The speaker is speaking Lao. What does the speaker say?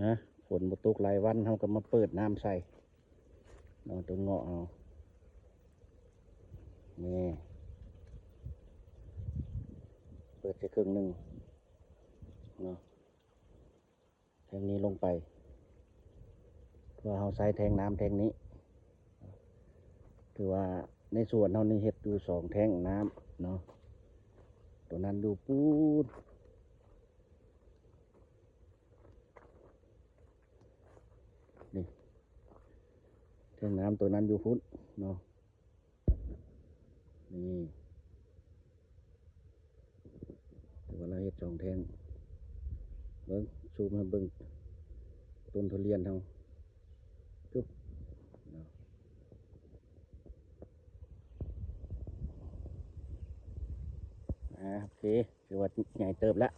ນະ ຝົນບໍ່ຕົກຫຼາຍວັນ ເຮົາກໍມາເປີດນ້ຳໃສ່ເນາະ ຕົວເງາະເຮົາ ນີ້ ເປີດໃສ່ເຄິ່ງໜຶ່ງເນາະ ແທງນີ້ລົງໄປ ເພາະເຮົາໃຊ້ແທງນ້ຳແທງນີ້ ຄືວ່າໃນສວນເຮົານີ້ເຮັດຢູ່ສອງແທງນ້ຳເນາະ ຕົວນັ້ນຢູ່ປູ້ນ ນີ້ ແທງນ້ຳຕົວນັ້ນຢູ່ພຸ້ນເນາະ ນີ້ ແຕ່ວ່າລາວເຮັດສອງແທງ ເບິ່ງ ຊູມໃຫ້ເບິ່ງຕົ້ນທຸລຽນເຮົາ ຈຶບເນາະ ອ່າ ໂອເຄ ຖືວ່າໃຫຍ່ເຕີບລະ